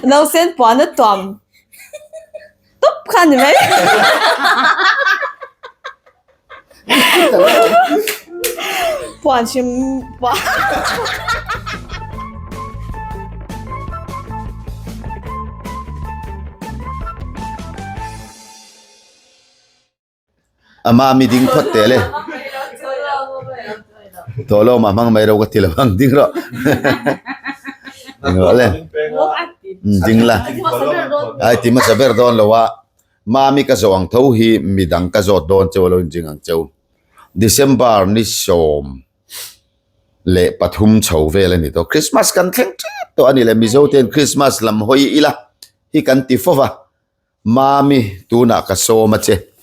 Nausen puan a tuam tawp kha ni mai. Puan hrim puan. Ama mi ding phawt teh le. Tawh lo mah hmang mai ro ka ti lo ang ding rawh. Ding rawh le. Ding la. Ai ti hmasa ber dawn lo a. Mami ka zawh ang tho hi midang ka zawt dawn cheu alo inring ang cheu. December ni 13 chho vel a ni tawh. Christmas kan thleng tep tawh a ni le. Mizo ten Christmas lam hawi ila hi kan ti fo va. Mami tunah ka sawm a che.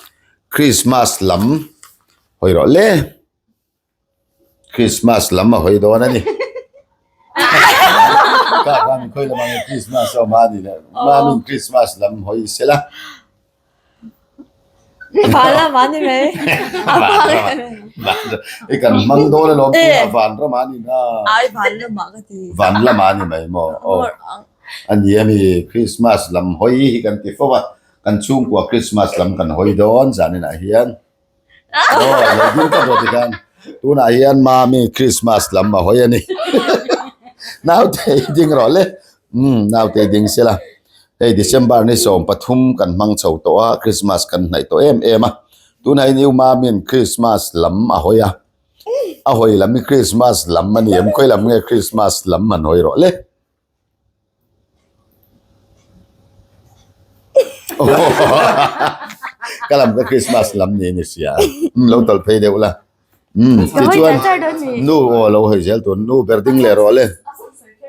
Christmas lam hawi rawh le. Christmas lam a hawi dawn a ni. Ka khan khawi lam ang Christmas a awm a ni le. Mami'n Christmas lam hawi sela. Van lam a ni mai. I kan hmang dawn alawm tunah van ram a ni na. Ai van lamah ka ti. Van lamah a ni mai maw. Aw. A ni a mi Christmas lam hawi hi kan ti fo a, kan chhungkua Christmas lam kan hawi dawn zaninah hian. Aw lo ding ta rawh tikhan tunah hian mami Christmas lam a hawi a ni. Naute i ding rawh le. Umm naute i ding sela. Hei December ni 13 kan hmang chho tawh a, Christmas kan hnaih tawh em em a. Tunah hian u mami'n Christmas lam a hawi a. A hawi lam hi Christmas lam a ni em? Khawi lam nge Christmas lam an hawi rawh le? Ka lam ka Christmas lam ni ni sia. Um lo tawlh phei deuh la. Um tichuan nu aw lo hawi zel tur nu ber ding leh rawh le.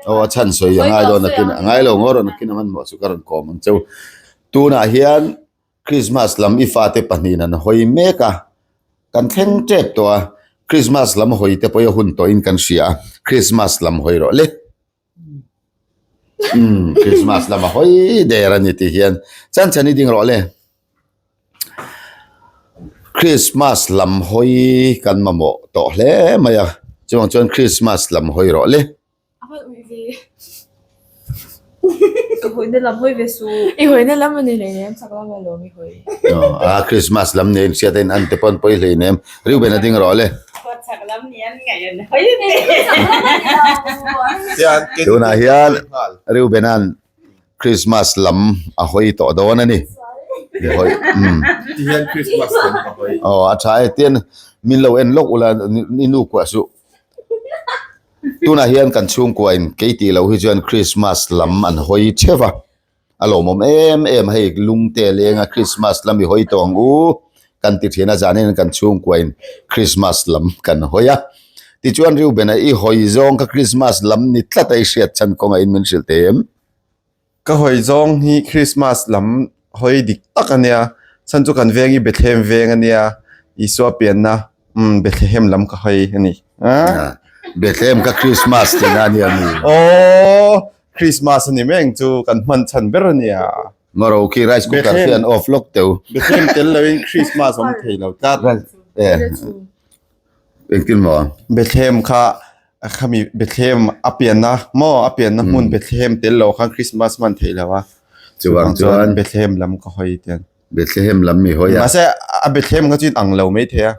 Aw a chhan sawi a ngai dawn akin a ngai lo ngaw rawn akin a hmanhmawh chu ka rawn kawm ang cheu. Tunah hian Christmas lam i fate pahnihin an hawi mek a, kan thleng tep tawh a, Christmas lam hawi te pawh hi a hun tawhin kan hria a, Christmas lam hawi rawh le. Umm Christmas lama hawi der a ni tih hian chan chhan i ding rawh le. Christmas lam hawi kan mamawh tawh hle mai a, chuvang chuan Christmas lam hawi rawh le. A hman ui ve. Ka hawina lam hawi ve su. I hawina lam a ni hleinem chak lam a lawm i hawi. A Christmas lam nen hriat a in an te pawn pawi hleinem Reuben a ding rawh le. Chak lam ni an ngaih an hawi ve. Tunah hian Reubena'n Christmas lam a hawi tawh dawn a ni. I hawi umm. Tihian Christmas lam a hawi. Aw a tha e tian min lo en lawk ula i nu kuah suh. Tunah hian kan chhungkuain kei tih loh hi chuan Christmas lam an hawi theuh a. A lawmawm em em hei lungte lenga Christmas lam i hawi tawh ang u kan ti thin a zanin kan chhungkuain Christmas lam kan hawi a tichuan Reuben-a i hawi zawng kha Christmas lam ni tlat a i hriat chhan kawngah in min hrilh thei em? Ka hawi zawng hi Christmas lam hawi dik tak a nia chhan chu kan veng hi Bethlehem veng a nia Isua pianna umm Bethlehem lam ka hawi a ni a. Bethlehem ka Christmas tihna a nia mi? Aww Christmas a ni mai ang chu kan hman chhan ber a nia. Ngawro khi rice cooker khi an off lawk teu. Bethlehem tel loin Christmas awm thei lo tlat. Engtin maw? Bethlehem kha khami Bethlehem a pianna maw a pianna hmun Bethlehem tel lo khan Christmas hman theih lo a. Chuvang chuan Bethlehem lam ka hawi tian. Bethlehem lam mi hawi a. Mahse a Bethlehem kha chu in ang lo mai thei a.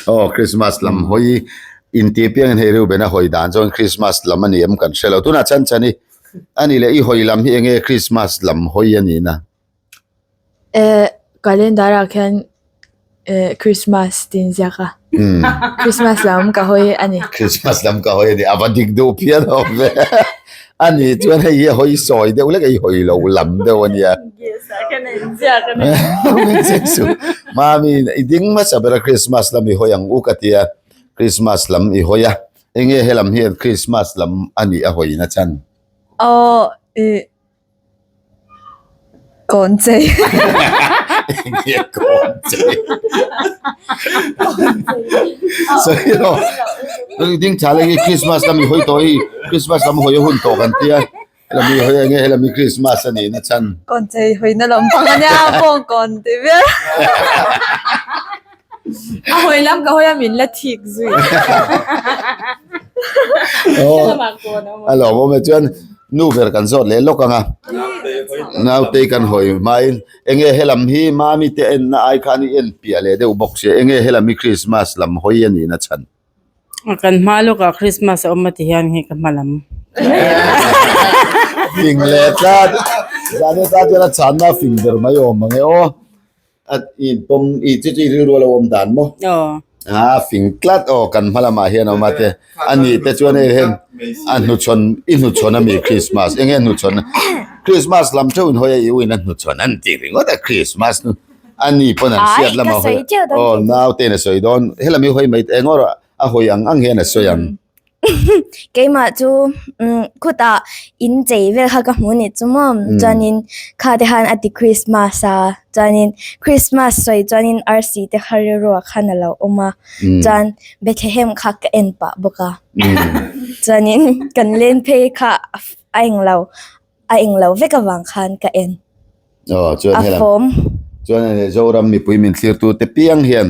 Aw Christmas lam hawi inti piangin hei Reuben a hawi dan chuan Christmas lam a ni em kan hre lo. Tunah chan chan i a ni leh i hawi lam hi enge Christmas lam hawi a nih na? Eh calendar ah khian eh Christmas tih in ziak a. Christmas lam ka hawi a ni. Christmas lam ka hawi a ni. A va dik duh phian awm ve. A ni chuan hei hi a hawi sawi deuh lek a i hawi lo lam deuh a nia. Mami i ding hmasa ber a Christmas lam i hawi ang u ka ti a, Christmas lam i hawi a, enge helam hian Christmas lam a nih a hawi na chhan? Aw i kawn chei. Enge kawn chei? Sawi lo. Ding tha leh Christmas lam i hawi tawh i Christmas lam hawi a hun tawh kan tia. Helami hawi enge helami Christmas a nih na chhan. Kawn chei hawi na lam pang ania pawng kawn ti vel. A hawi lam ka hawi a min la thik zui. A lawmawm e chuan nu ber kan zawt leh lawk ang a. Nautei kan hawi hmain enge helam hi mami te enna ai khan i en piah leh deuh bawk sia enge helam hi Christmas lam hawi a nihna chhan. Kan hma lawkah Christmas a awm a ti hian hei ka hma lam. Fing leh tlat. Zan e tan chuan a chhanna a fing ber mai awm ang e aw. A i pawm i chu chu i rilru a lo awm dan maw? Aw. A fing tlat aw kan hma lamah hian a awm a te. A nih te chuan hei hian a hnuchhawn i hnuchhawn a mi Christmas eng nge hnuchhawn Christmas lam theuh in hawi a i u in a hnuchhawn an ti ringawt a Christmas nu a ni pawn an hriat lamah hawi aw naute in a sawi dawn helam hi hawi mai eng erawh a hawi ang ang hian a sawi ang. Keimah chu khutah in chei vel kha ka hmu ni chu maw chuanin kha te khan a ti Christmas a chuanin Christmas sawi chuanin arsi te kha rilru ah khan a lo awm a chuan Bethlehem kha ka en pah bawk a chuanin kan len phei kha a englo a englo vek avang khan ka en. Aw chuan A helam fawm. Chuan hei Zoram mipui min thlirtu te piang hian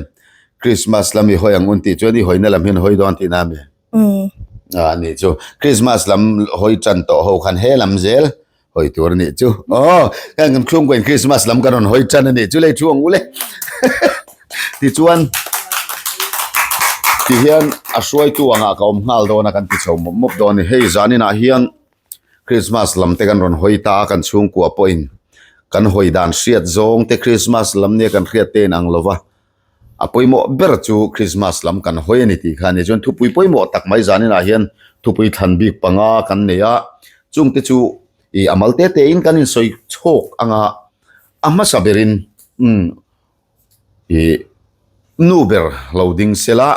Christmas lam i hawi ang un tih chuan i hawina lam hian hawi dawn tihna a mi? Umm. A nih chu. Christmas lam hawi tan tawh ho khan he lam zel hawi tur a nih chu. Aw heng kan chhungkaw in Christmas lam kan rawn hawi tan a nih chu lei thu ang u le. Tichuan tihian a hruaitu angah ka awm nghal dawn a kan ti chho mawp mawp dawn a ni. Hei zaninah hian Christmas lam te kan rawn hawi ta a, kan chhungkua pawhin kan hawi dan hriat zawng te Christmas lam nia kan hriat te inang lo va, a pawimawh ber chu Christmas lam kan hawi a ni tih kha a ni. Chuan thupui pawimawh tak mai zaninah hian thupui thlan bik panga kan nei a, chungte chu ih a mal te tein kan insawi chhawk anga a hmasa berin umm Ih nu ber lo ding sela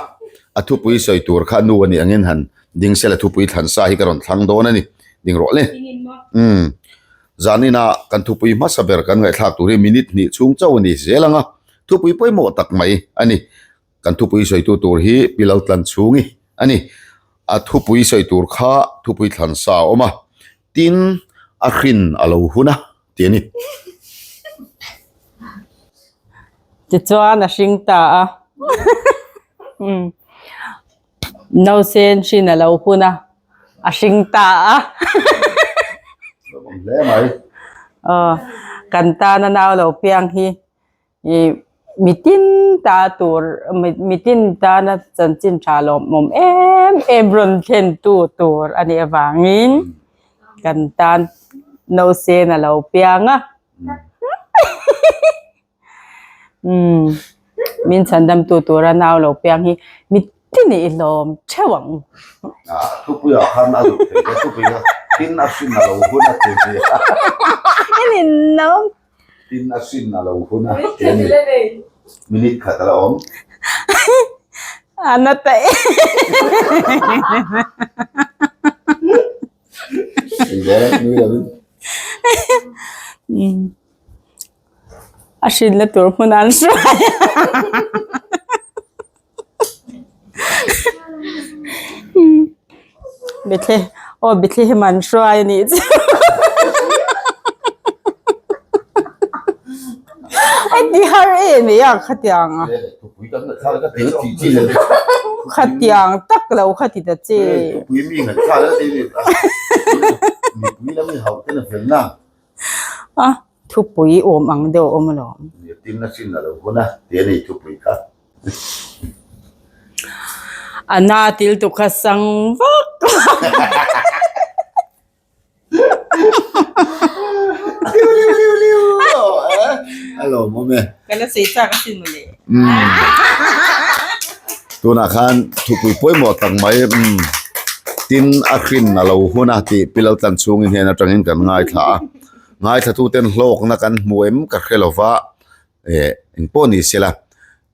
a thupui sawi tur kha nu a nih angin han ding sela thupui thlan sa hi ka rawn thlang dawn a ni ding rawh le umm zanin a kan thupui hmasa ber kan ngaihthlak tur hi minute hnih chhung chauh a ni zel ang a thupui pawimawh tak mai a ni kan thupui sawitu tur hi pi lo tlan chhungi a ni a thupui sawi tur kha thupui thlan sa a awm a tin a hrin a lo hun a. tih a ni. Tichuan a hring ta a. Nausen hrin a lo hun a, a hring ta a. Hle mai. Aw, kan tana nau lo piang hi Ih mitin ta tur mitin tana chanchin tha lawmawm em em rawn thlen tu tur a nih avangin kan tan nausen a lo piang a umm min chhandam tu tura nau lo piang hi mitin i hlawm theuh ang. Ah thupuiah khan a luh theih a thupuiah tin a hrin a lo hun a ti ve a. Tin a hrin a lo hun a ti a ni. Minute khat a la awm. A na ta e. Nui lovin. A hrin na tur hmun an hruai a. Bethle aw Bethlehem an hruai a nih chu a ti har em mai a khatiang a khatiang tak lo kha ti ta che a thupui awm ang deuh a awm alawm. A na til tu kha sang vak A lawmawm e. Ka la sawi chak asin mawle. Tunah khan thupui pawimawh tak mai umm tin a hrin a lo hun a tih pilal tlan chhungin hian atangin kan ngaithla a. Ngaithlatuten hlawkna kan hmu em ka hre lova. Eh eng pawh ni sela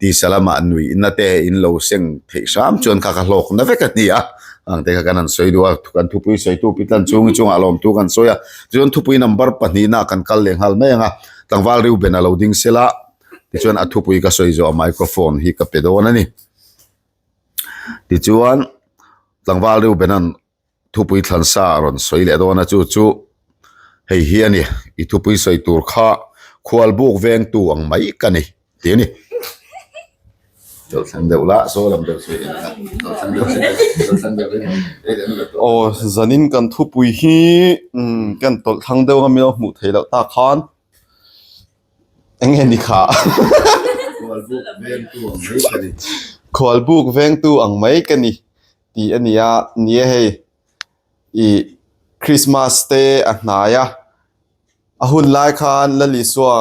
tisa lamah nuihna te in lo seng theih hram chuan kha ka hlawkna vek a ni a ang te kha kan han sawi duh a kan thupui sawitu pi tlan chhungi chungah lawmtu kan sawi a tichuan thupui number pahnihna kan kal leh nghal mai ang a tlangval Reuben a lo ding sela tichuan a thupui ka sawi zawh a microphone hi ka pe dawn a ni tichuan tlangval Reuben an Thupui thlansa a rawn sawi leh dawn a, chu chu hei hi a ni, i thupui sawi tur kha khualbuk vengtu ang mai ka ni tih a ni. Tawlh thlang deuh la, saw lam deuh sawi en la, tawlh thlang deuh sawi tawlh thlang deuh en Aw, zanin kan thupui hi kan tawlh thlang deuh a min lo hmuh theih loh tak khan eng nge ni kha? Khualbuk vengtu ang mai ka ni. Khualbuk vengtu ang mai ka ni tih a ni a, ni e hei ih Christmas te a hnai a, a hun lai khan Lalisua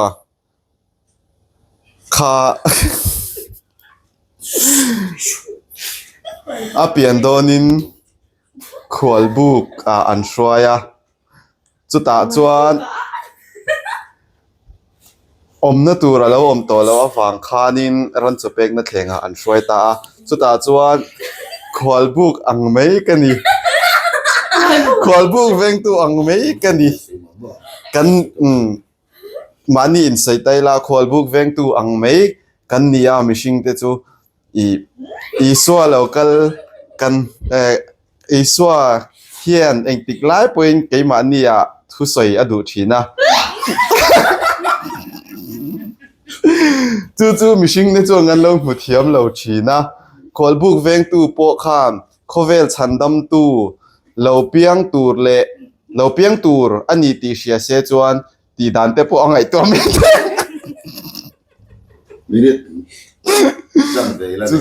Kha a pian dawnin khualbuk ah an hruai a, chutah chuan awmna tur a lo awm tawh loh avang khanin ran chaw pekna thlengah an hruai ta a, chutah chuan khualbuk ang mai ka ni, khualbuk vengtu ang mai ka ni, kan umm. Mahni insawi ta ila khualbuk vengtu ang mai kan ni a mihring te chu ih Isua lo kal kan eh Isua hian engtik lai pawhin keimahni ah thusawi a duh thin a chu chu mihring te chuan kan lo hmu thiam lo thin a khualbuk vengtu pawh khan khawvel chhandamtu lo piang tur leh Lo piang tur a ni tih hria se chuan tih dan te pawh a ngaihtuah mai thei.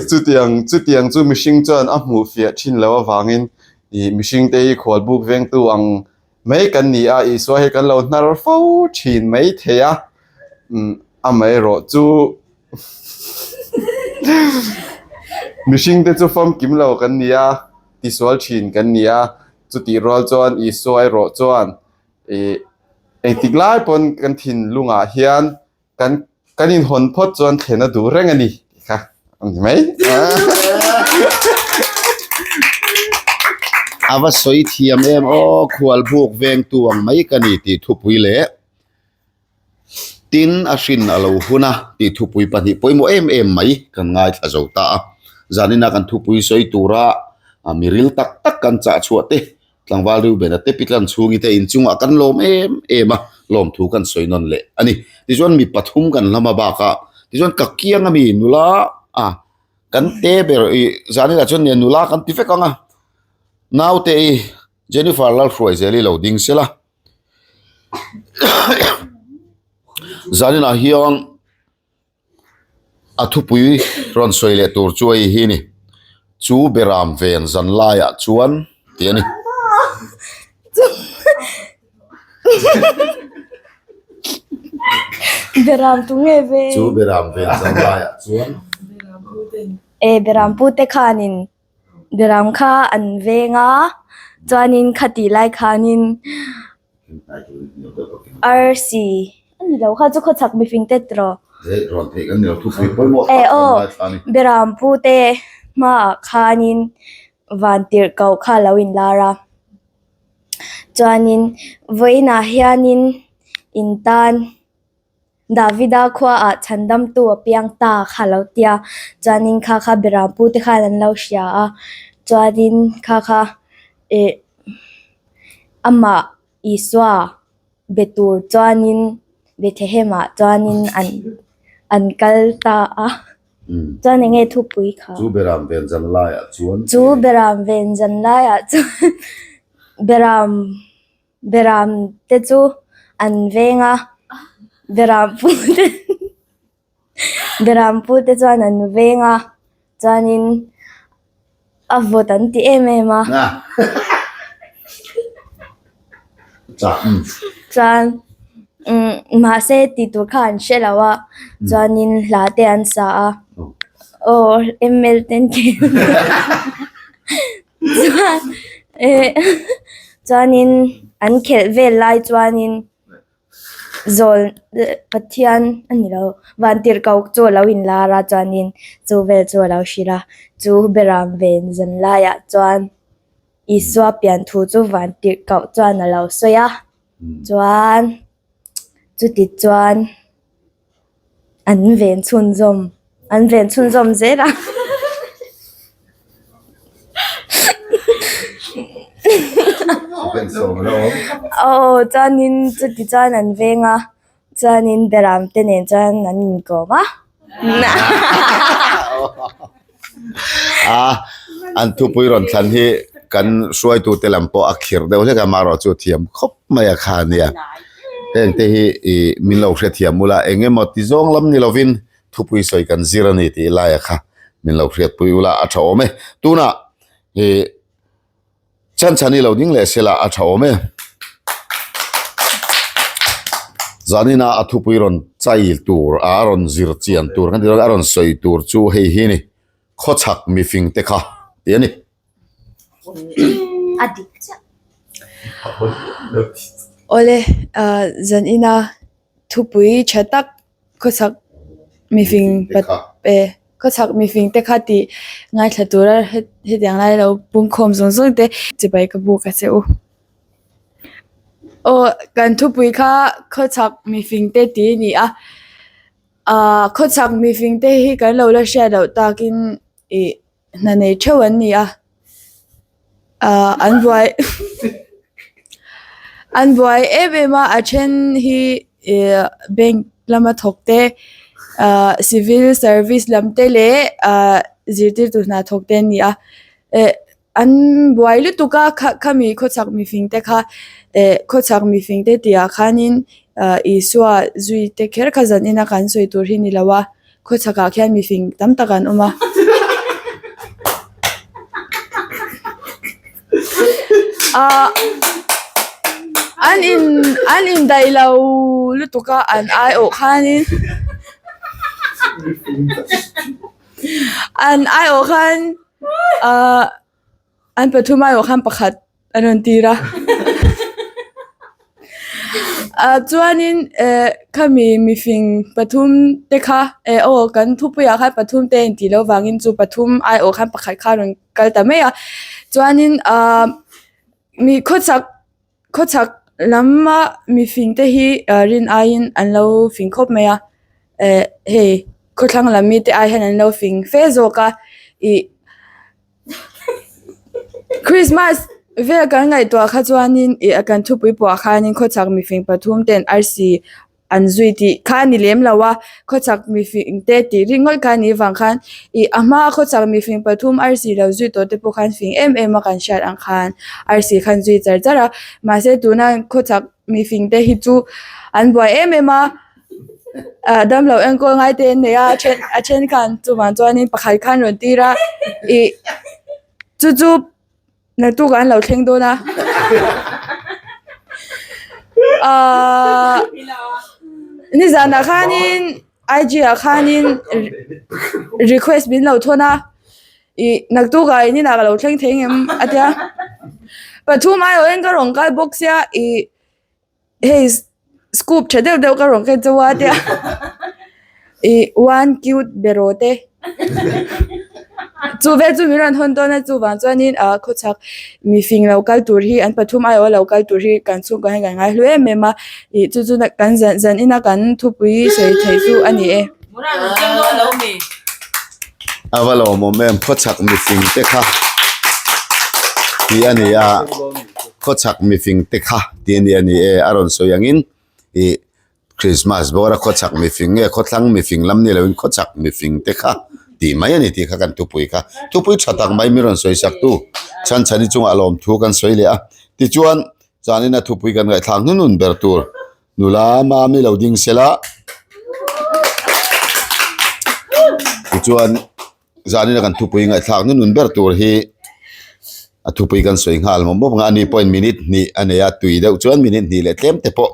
Chutiang chutiang chu mihring chuan a hmuh fiah thin lo avangin ih mihring te hi khualbuk vengtu ang mai kan ni a, Isua hi kan lo hnar fo thin mai thei a, umm amaherawh chu mihring te chu famkim lo kan ni a, tisual thin kan ni a. Chutih rual chuan Isua erawh chuan ih engtik lai pawn kan thinlungah hian kan kan inhawn phawt chuan thlen a duh reng a ni tih kha a ni mai. A va sawi thiam em aw, khualbuk vengtu ang mai ka ni tih thupui leh Tin, a hrin a lo hun a tih thupui pahnih pawimawh em em mai kan ngaithla zo ta a. Zanina kan thupui sawi tura miril tak tak kan chah chhuah te, tlangval Reuben-a te pitlan chhungi te inchungah kan lawm em em a, lawmthu kan sawi nawn leh a ni. Tichuan mi pathum kan lam a bakah tichuan ka kiang ami nula a kan te ber ih zaninah chuan nia nula kan ti vek ang a, naute i Jennifer Lalhruaizeli lo ding sela. Zaninah hian a thupui rawn sawi leh tur chu hei hi a ni chu beram ven zan laiah chuan tih a ni. Beram tu nge ve? Chu beram ven zan laiah chuan. E beram pute khanin Beram kha an veng a, chuanin khatih lai khanin arsi a ni lo kha chu khawchhak mifing te tiraw eh aw beram pu te hmaah khanin vantirhkoh kha a lo inlar a, chuanin vawiinah hianin in tan. Davida khuaah chhandamtu a piang ta kha lo tia chuanin kha kha Berampu te khan an lo hria a chuanin kha kha ih amah Isua be tur chuanin Bethlehem ah chuanin an an kal ta a chuan eng nge thupui kha Chu Beram ven zan laiah chuan Chu Beram ven zan laiah chuan Beram Beram te chu an veng a, beram pu te beram pu te chuan an veng a, chuanin a vawt an ti em em a. Chuan umm mahse tih tur kha an hre lo a, chuanin hla te an sa a, aw ML te an khel. Chuan eh chuanin an khelh vel lai chuanin zawl Pathian a ni lo vantirhkoh chu a lo inlar a chuanin chu vel chu a lo hrilh a chu beram ven zan laiah chuan Isua pian thu chu vantirhkoh chuan a lo sawi a chuan chuti chuan. An ven chhunzawm an ven chhunzawm zel a. Aw chuanin chuti chuan an veng a chuanin beram te nen chuan an inkawm a. A an thupui rawn thlan hi kan hruaitute lam pawh a khirh deuh hlek a amaherawhchu thiam khawp mai a kha ania. Heng te hi ih min lo hrethiam ula eng emaw ti zawng lam ni lovin thupui sawi kan zir a ni tih laia kha min lo hriatpui ula a tha awm e. Tunah ih Chhanchhan i lo ding leh sela a tha awm e. Zanina a thupui rawn chai tur a rawn zir chian tur kan ti dawn a rawn sawi tur chu hei hi a ni khawchhak mifing te kha tih a ni. A dik chiah. Awle zanina thupui tha tak Khawchhak mifing e khawchhak mifing te kha tih ngaithla tura hetiang lai lo pungkhawm zawng zawng te chibai ka buk a che u. Aw kan thupui kha khawchhak mifing te tih a ni a ahh khawchhak mifing te hi kan lo la hriat loh takin ih hna nei theuh an ni a ahh an buai an buai em em a a then hi ihh bank lama thawk te ahh civil service lam te leh ahh zirtirtu hna thawk te an ni a eh an buai lutuk a kha khami khawchhak mifing te kha eh khawchhak mifing te tih ah khanin ahh Isua zui te kher kha zan ina kan sawi tur hi ni lo a. Khawchhakah khian mifing tam tak an awm a. Ahh an in an indaih lo lutuk a an aiawh khanin an aiawh khan ahh an pathum aiawh khan pakhat an rawn tir a ah chuanin eh khami mifing pathum te kha eh aw kan thupuiah khan pathum te intih loh vangin chu pathum aiawh khan pakhat kha a rawn kal ta mai a chuanin ah mi khawchhak khawchhak lama mifing te hi ah rin aiin an lo fing khawp mai a eh hei khawthlang lam mite ai hian an lo fing fe zawk a ih. Christmas vel kan ngaihtuah kha chuanin ih kan thupui pawh ah khanin khawchhak mifing pathum ten arsi an zui tih kha a ni lem lo a khawchhak mifing te tih ringawt kha a nih vang khan ih a hmaa khawchhak mifing pathum arsi lo zui tawh te pawh khan fing em em a kan hriat ang khan arsi khan zui char char a mahse tuna khawchhak mifing te hi chu an buai em em a. Ah damlo enkawl ngai te an nei a a then a then khan chuvang chuanin pakhat khan rawn tir a ih chu chu naktuk ah an lo thleng dawn a ahh nizanah khanin IG ah khanin request min lo thawn a ih naktuk ah in inah ka lo thleng thei ang em a tia pathum aiawh in ka rawn kal bawk sia ih. Hei scoop tha deuh deuh ka rawn khen chauh a tia ih one cute beraw te chu vel chu min rawn hawn dawn a chuvang chuanin ah khawchhak mifing lo kal tur hi an pathum aiawh lo kal tur hi kan chhungkua hian kan ngai hlu em em a ih chu chu kan zan zan ina kan thupui sawi theih chu a ni e. A va lawmawm em khawchhak mifing te kha tih a ni a khawchhak mifing te kha tih a ni a ni e a rawn sawi angin ih Christmas bawra khawchhak mifing nge khawthlang mifing lam ni loin khawchhak mifing te kha tih mai a ni tih kha kan thupui kha thupui tha tak mai mi rawn sawi sak tu chhanchhani chungah lawmthu kan sawi leh a tichuan chuanin a thupui kan ngaihthlak hnunun ber tur. Nula mami lo ding se la. Tichuan zanina kan thupui ngaihthlak nu nun ber tur hi a thupui kan sawi nghal mawp mawp ang a, ani pawhin minute hnih a nei a, tui deuh chuan minute hnih leh tlem te pawh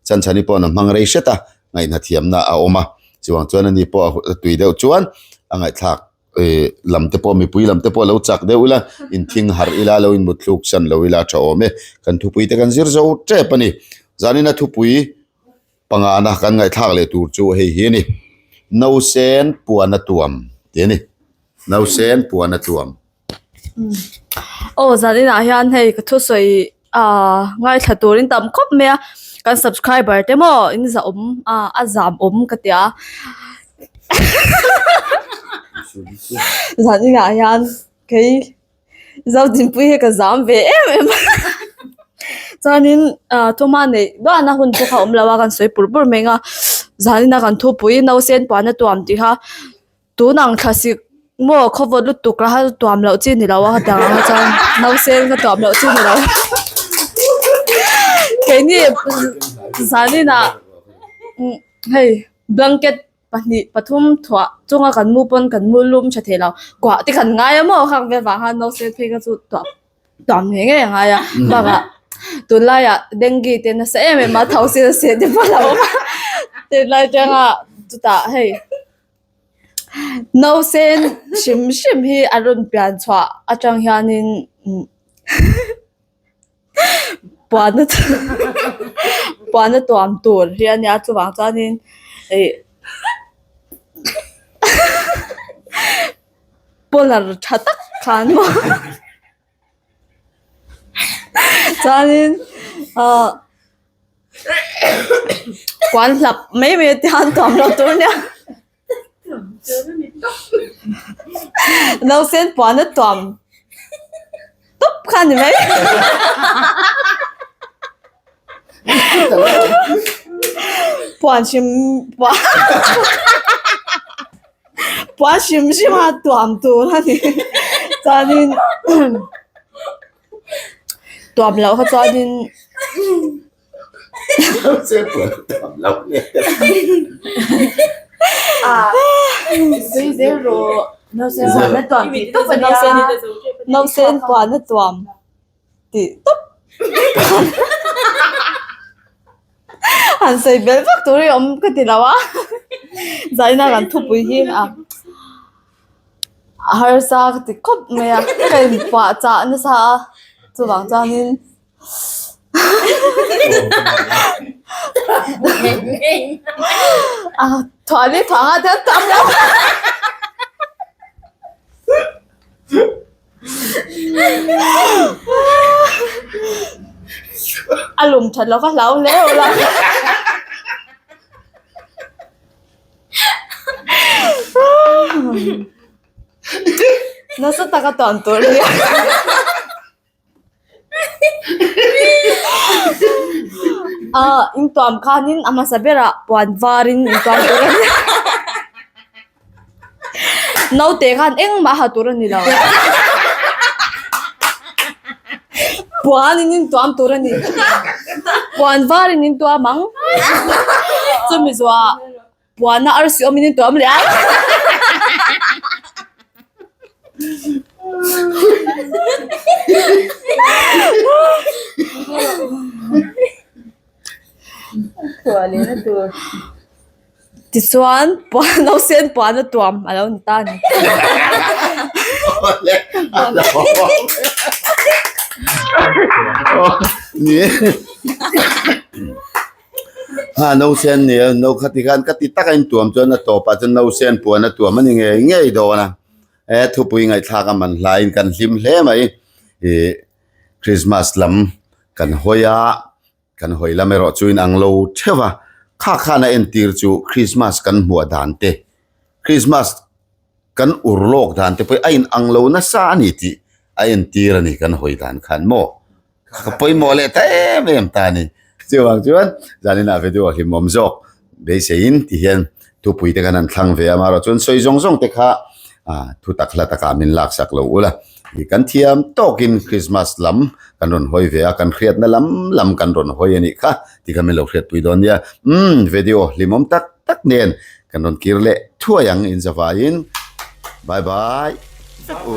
chhanchhani pawhin a hmang rei hret a, ngaihna thiamna a awm a, chuvang chuan ani pawh a tui deuh chuan a ngaihthlak. Ih lam te pawh mipui lam te pawh lo chak deuh ila inthing harh ila lo inmut thluk san lo ila a tha awm e kan thupui te kan zir zo tep a ni zanina thupui pangana kan ngaihthlak leh tur chu hei hi a ni nausen puan a tuam tih a ni nausen puan a tuam. Aw zaninah hian hei ka thusawi ahh ngaithla turin tam khawp mai a kan subscriber te maw in zahawm ah a zam awm ka ti a zaninah hian kei Zodinpuii hi ka zam ve em em a chuanin ah thawmhma neih duahna hun pawh kha a awm lo a kan sawi pur pur mai ang a zanina kan thupui nausen puan a tuam tih kha tun ang thlasik. Maw khaw vawt lutuk la kha tuam loh chi ni lo a hetiang ang chuan nausen kha tuam loh chi ni lo keini zaninah hei blanket pahnih pathum thuah chunga kan mu pawn kan mu lum tha thei lo kuah te kan ngai a maw khang vel vang khan nausen phei kha chu tuah tuam ngei ngei a ngai a bakah tunlaiah dengue te nasa em em a thosi a seh te pawh a lo awm a tunlai atanga chutah hei. Nausen hrim hrim hi a rawn pian chhuah atang hianin puan a puan a tuam tur hi a nia chuvang chuanin ih polar tha tak khan maw chuanin ahh. Puan hlap mai mai te hian tuam lo tur nia. Nausen puan a tuam tawp kha ni mai. Puan hrim puan puan hrim hrim a tuam tur a ni. Chuanin Tuam loh kha chuanin Nausen puan a tuam tih tawp han sawi belh vak tur hi a awm ka ti lo a zaina kan thupui hi a. A harsa ka ti khawp mai a ka inpah chah nasa a chuvang chuanin a thuah leh thuah nghal te an tam lo a lum that loh ka hlau hle ula. Nasa taka tuam tur hi ah in tuam khanin a hmasa berah puan varin in tuam tur a ni naute khan engmah ha tur a ni lo puanin in tuam tur a ni puan varin in tuam ang chumi zuah. Puana arsi awmin in tuam leh a. Tichuan puan nausen puana tuam a lo ni ta a ni. Ha nausen nia no kha ti khan ka ti taka intuam chuan a tawpah chuan nausen puan a tuam a ni ngei ngei dawn a he thupui ngaihthlak a man hlaiin kan hlim hle mai ih Christmas lam kan hawi a kan hawi lam erawh chu inang lo theuh a kha khan a entir chu Christmas kan hmuah dan te Christmas kan ur lawk dan te pawh a inang lo nasa a ni tih a entir a ni kan hawi dan khan maw. Ka pawimawh leh ta em em ta a ni. Chuvang chuan zaninah video a hlimawm zawk beiseiin ti hian thupui te khan an thlang ve a, amaherawh chuan sawi zawng zawng te kha thu tak hla takah min laksak lo ula. Kan thiam tawkin Christmas lam kan rawn hawi ve a, kan hriatna lam lam kan rawn hawi a nih kha ti kha min lo hriatpui dawn nia. Umm video hlimawm tak tak nen kan rawn kir leh thuai ang inzavaiin. Bye bye vek u.